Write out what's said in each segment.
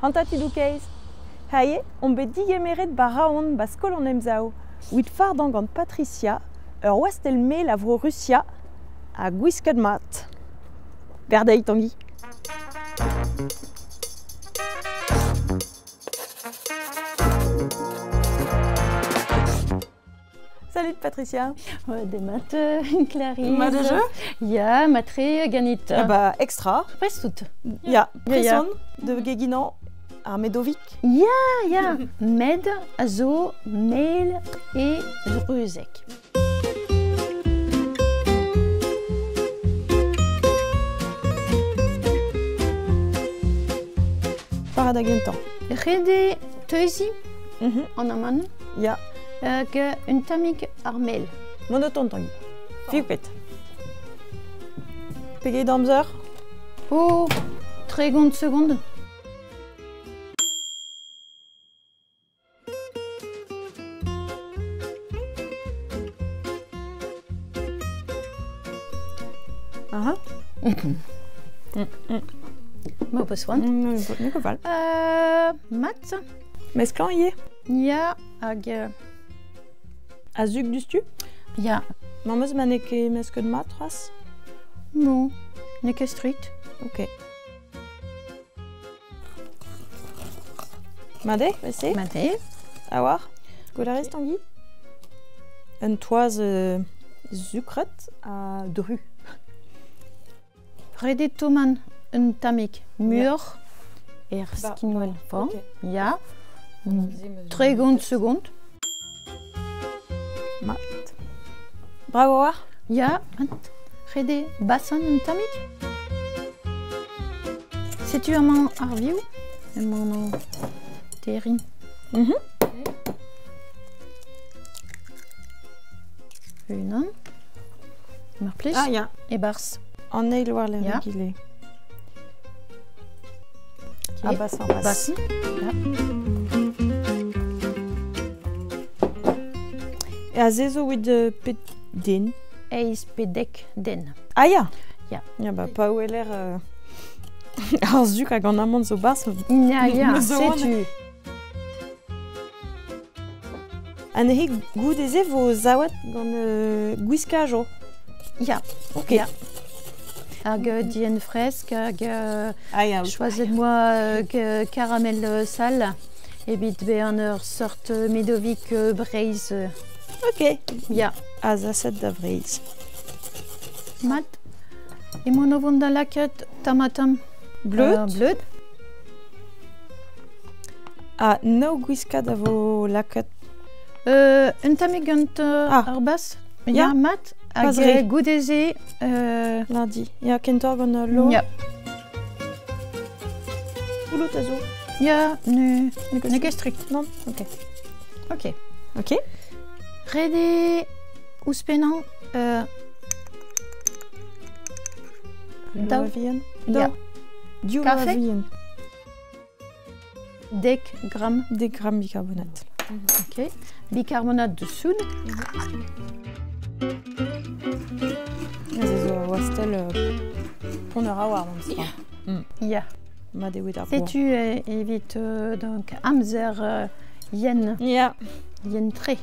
Hanta tudoù kaezh. Hae on bet digemeret 'ba Raon 'ba skol an Emsav 'wit fardañ gant Patricia ur wastell mel a Vro-Rusia ha gwisket mat. Berdeiñ Tangi. Salut Patricia. Demat Clarisse. Mat eo Ya, matre ganit. Ah bah extra. Prest out. Ya, prest de geginañ ar medovik. Ya, ya. Med a zo mel e ruzek. Para da gentañ. Ret eo teuziñ an amann. Ya. Hag un tammig ar mel. Monoton Tangi. Fiv ket. Pegeit amzer? Oh, 30 secondes. Aha. Ma peus c'hoant. N'eo ket fall. Mat. Mesklañ ivez? Ya, hag... A zug diouzhtu? Ya. Mañ 'meus ma n'eo ket mesket mat c'hoazh? Non, n'eo ket strikt. Ok. Mat eo, ese? Mat eo. A-walc'h. Gwelet a rez, Tangi? Un toaz sukret ha dru. Ret eo tommañ un tammig muioc'h er skinwel forn. Ya. 30 secondes. Mat. Brav a-walc'h? Ya, mat. Ret eo basan un tammig. Setu amañ ar vioù. Emañ o terriñ. Unan. Mar plij. Ah ya. E-barzh. An eil war-lerc'h egile. Ah basan, bas. Basan. Ya. E aze zo evit pet den? Eizh pe dek den. Ah ya. Ya. Ya ba pa weler ar suk hag an amann zo 'barzh. Ya, ya, zo on. setu. Ha neuze goude-se vo zaouet gant gwiskajoù. Ya. Ok. Ya. Hag dienn fresk hag Ah ya. choazet 'moa caramel sal evit bezañ ur seurt medovik Breizh. Ok. Ya. Azaset da Vreizh. Mat. Emaon o vont da lakaat tamm-ha-tamm Bleud. Bleud. Ha nav gwiskad a vo lakaet. Un tammig gant Ah. ar bas. Ya. Ya, mat. Pas Hag re. goude-se... Lundi. Ya, kentoc'h gant al loa. Ya. Poulout a zo. Ya, ne, N'eo ket n'eo ket strikt. Non. Ok. Ok. Ok. Ret eo ouzhpennañ daou. Loa vihan. Ya. Daou. Div loa Kafe. vihan. Dek gramm. Dek gramm bicarbonate. Ok. Bicarbonate de soude. Aze zo ur wastell ponner a-walc'h memestra. Ya. Mat eo ar bloaz. Setu evit donc amzer yen, Ya. yen-tre.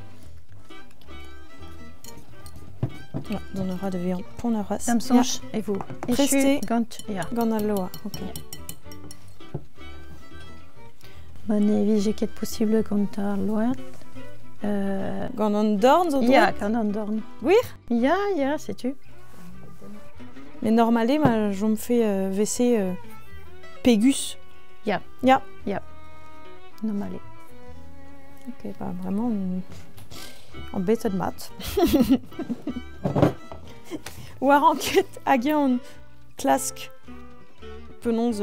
Ya, dont a ra da vezañ ponner c'hoazh. Da'm soñj e vo echu Prest eo. gant ya. Gant al loa, ok. Ma ne vije ket posibl gant al loa. Gant an dorn zo Ya, droed? gant an dorn. Gwir? Ya, ya, setu. Mais normal eo ma chomfe vese pegus. Ya. Ya. Ya. Normal eo. Ok, bah vraiment on betet mat. War anket hag eñ on klask penaos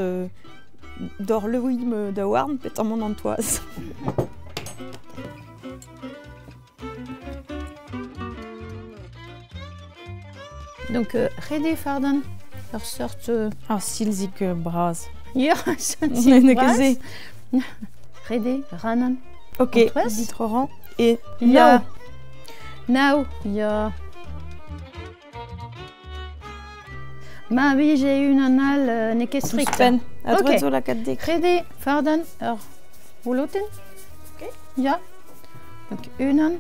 dorleuim daouarn petamant an toaz. Donc ret eo fardan ur seurt... Ar silzig bras. Ya, N'eo ket se. Ret eo rannan. Ok, An toaz. dit E Ya. Nav. Ya. Ma vije unan all n'eo ket strikt. Ouzhpenn. A droed zo lakaat dek. Ret eo fardañ ur volotenn. Ok. Ya. Donc unan.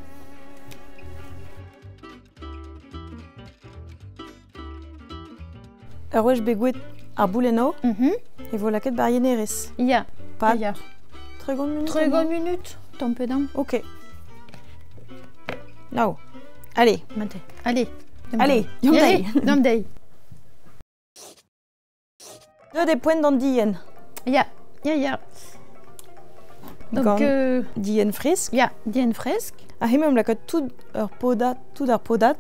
Ur wech bet gouet ar boulennoù, e vo lakaet bar yenerez. Ya. Pad Ya. 30 minutes. 30 minutes, tamm pe damm. Ok. Now. Allez. Mat eo. Allez. Allez, deomp Allez, dezhi. deomp dezhi. Deuet eo poent d'an dienn. Ya, ya, ya. Donc, Gant dienn fresk. Ya, dienn fresk. Ha hemañ lakaat tout ur podad, tout ar podad.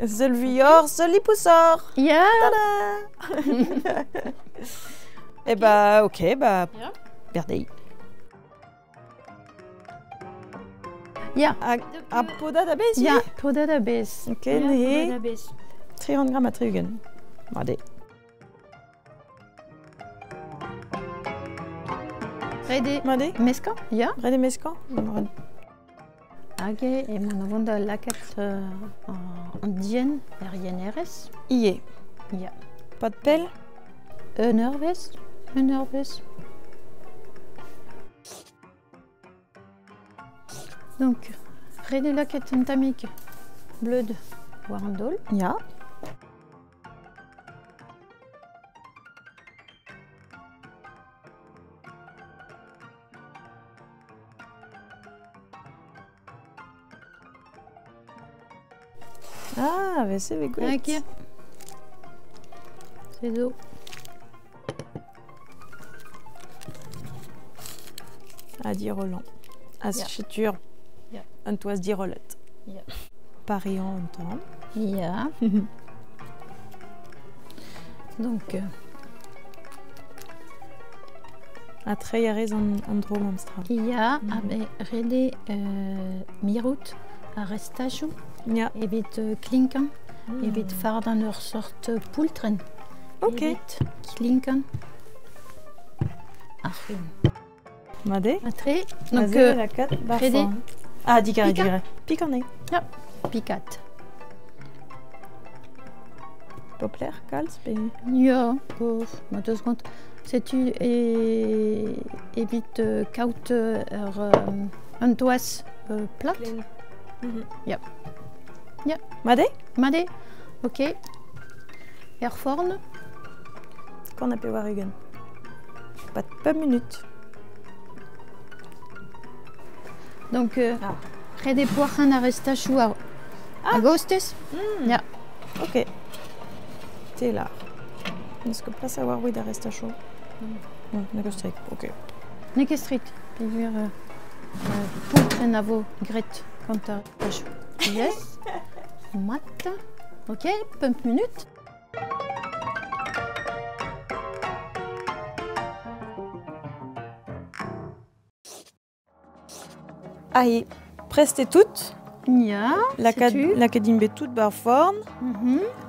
Seul vuioc'h, seul lipousoc'h. Ya. Tada. Eh ba, ok, ba, Ya. berdeiz. Ya. Hag ar podad a-bezh Ya, ivez? podad a-bezh. Ok, Ya, neuze podad a-bezh. 300 gramm ha 60. Mat eo. Ret eo Mat eo? meskañ, ya. Ret eo meskañ? Hag eo emaon o vont da lakaat an dienn er yenerez. Ivez. Ya. Pad pell? Un eurvezh, un eurvezh. Donc, ret eo lakaat un tammig bleud war an daol. Ya. Ah, vez e vez gwelet. Ok. Se zo. Ha dirollañ. Ha Ya. setu Ya. un toaz dirollet. Ya. Pariañ un tamm. Ya. Donc, Ha treiñ a rez an dro memestra. Ya, ha bet ret eo mirout ar restachoù. Ya. Evit klinkañ, evit fardañ ur sort poultrenn. Ok. Evit klinkañ ar c'hun. Mat eo? Mat-tre. Donc, Aze lakaat bar ret eo forn. Ah, digarez, pikañ. digarez. Pikañ eo. Ya, pikat. Popler, kalz, pe... Ya, bof, ma deus gant. Setu e, evit kaout ur un toaz plat. Ya. Ya. Mat eo? Mat eo, ok. Er forn. Kant ha 80. Pad pemp minut. Donc, Ah. ret eo poac'hañ ar restachoù ar a-gostez. Ya. Ok. T'es là. N'eus ket plas a war wit ar restachoù? N'eo ket strikt, ok. N'eo ket strikt, peogwir poultrenn a vo graet gant ar restachoù. Yes. Mat. Ok, pemp minut. Aïe, prest eo tout. Ya, setu. Lakaat din bet tout bar forn.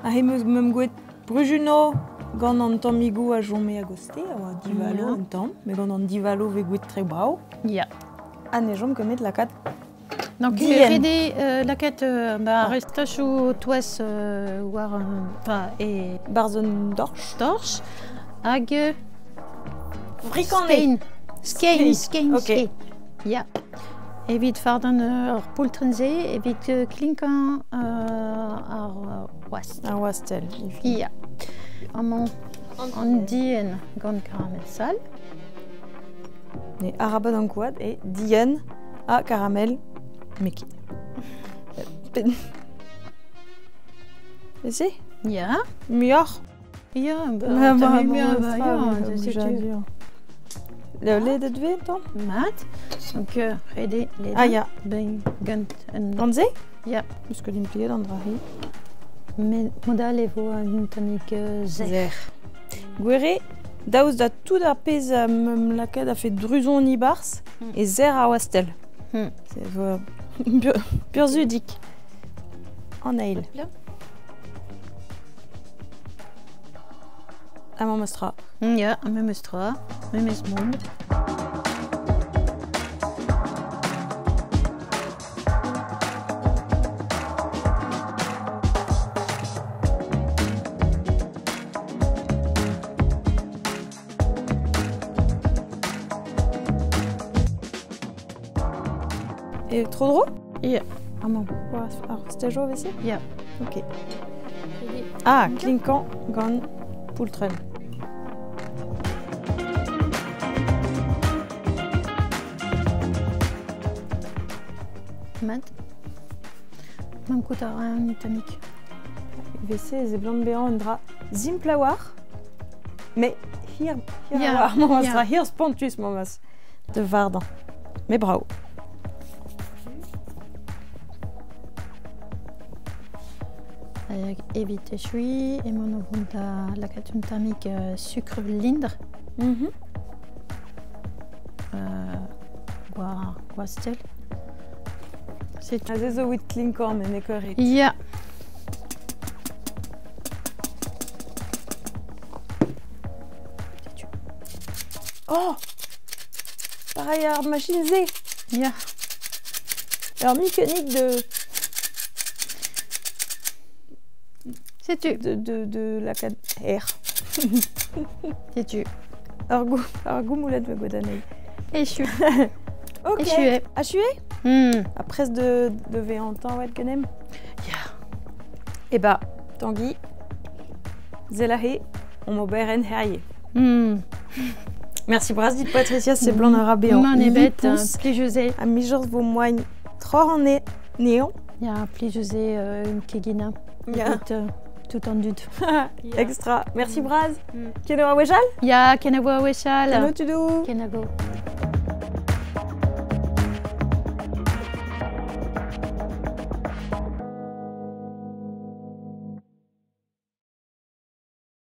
Ahe meus meum gouet brujuno gant an tammigoù a chome a-goste, a oa divalo Ya. un tamm, met gant an divalo vez gouet tre brav. Ya. Ha ne chom ket met lakaat Donc, Dienn. ret eo lakaat ba, Ah. restachoù toaz war an, enfin, e Barzh un dorch. torch hag Frikanne. skein. Skein, Skein. skein, Ok. skein. Ya. Evit fardañ ur poultrenn-se, evit klinkañ ar wast. Ar wastell. Ya. Amañ an dienn gant karamel sall. Ne arabat ankouaat e dienn ha karamel meki. E se? Ya. Muioc'h? Ya, ba, Ba, tamm ba, muioc'h, ba, ba, ba, ya, ba, setu. ba, Le ledet vez, tamm? Mat. Donc, ret eo ledañ. Ah, ya. Ben, gant un... Gant se? Ya. Eus ket impliet an dra-se. Met mod-all e vo un tammig zer. Zer. Gwere, daoust da tout ar pezh a meum lakaet a fait druzon e-barzh e zer ar wastell. C'est vo burzhudik. An eil. Là. Amañ meus tra. Ya, memes tra, memes mod. E tro-dro? Ya, amañ. War ar stajoù vese? Ya. Ok. Ah, klinkañ gant poultrenn. Mat. Mankout a ra un tammig. Vese ez eblant bezañ un dra simpl a-walc'h, met hir, hir Ya, a-walc'h, memes ya. tra, hir spontus memes da vardañ. Met brav. Hag evit echuiñ emaon o vont da lakaat un tammig sukr lindr war ar gwastell. Setu. Aze zo evit klinkañ met n'eo ket ret. Ya. Setu. Oh! Pareil ar machine-se. Ya. Ur mekanik de... Setu. De lakaat aer. Setu. Ur goumoulenn va gwelet anezhi. Echu. Ok. Echu eo. Achu eo? Ha prest de vezañ tañvaet ganemp? Ya. Eh ba, Tanguy, sell aze, omp oberenn herie. Merci bras dit Patricia, c'est blanc a ra bezañ Mann ebet, lipous. plijus eo. Ha michañs vo moaien troc'h an neon. Ya, plijus eo keginañ. Ya. Evit tout an dud. Extra. Merci bras. Kenavo a wechall? Ya, kenavo a wechall. Kenavo tudoù. Kenavo.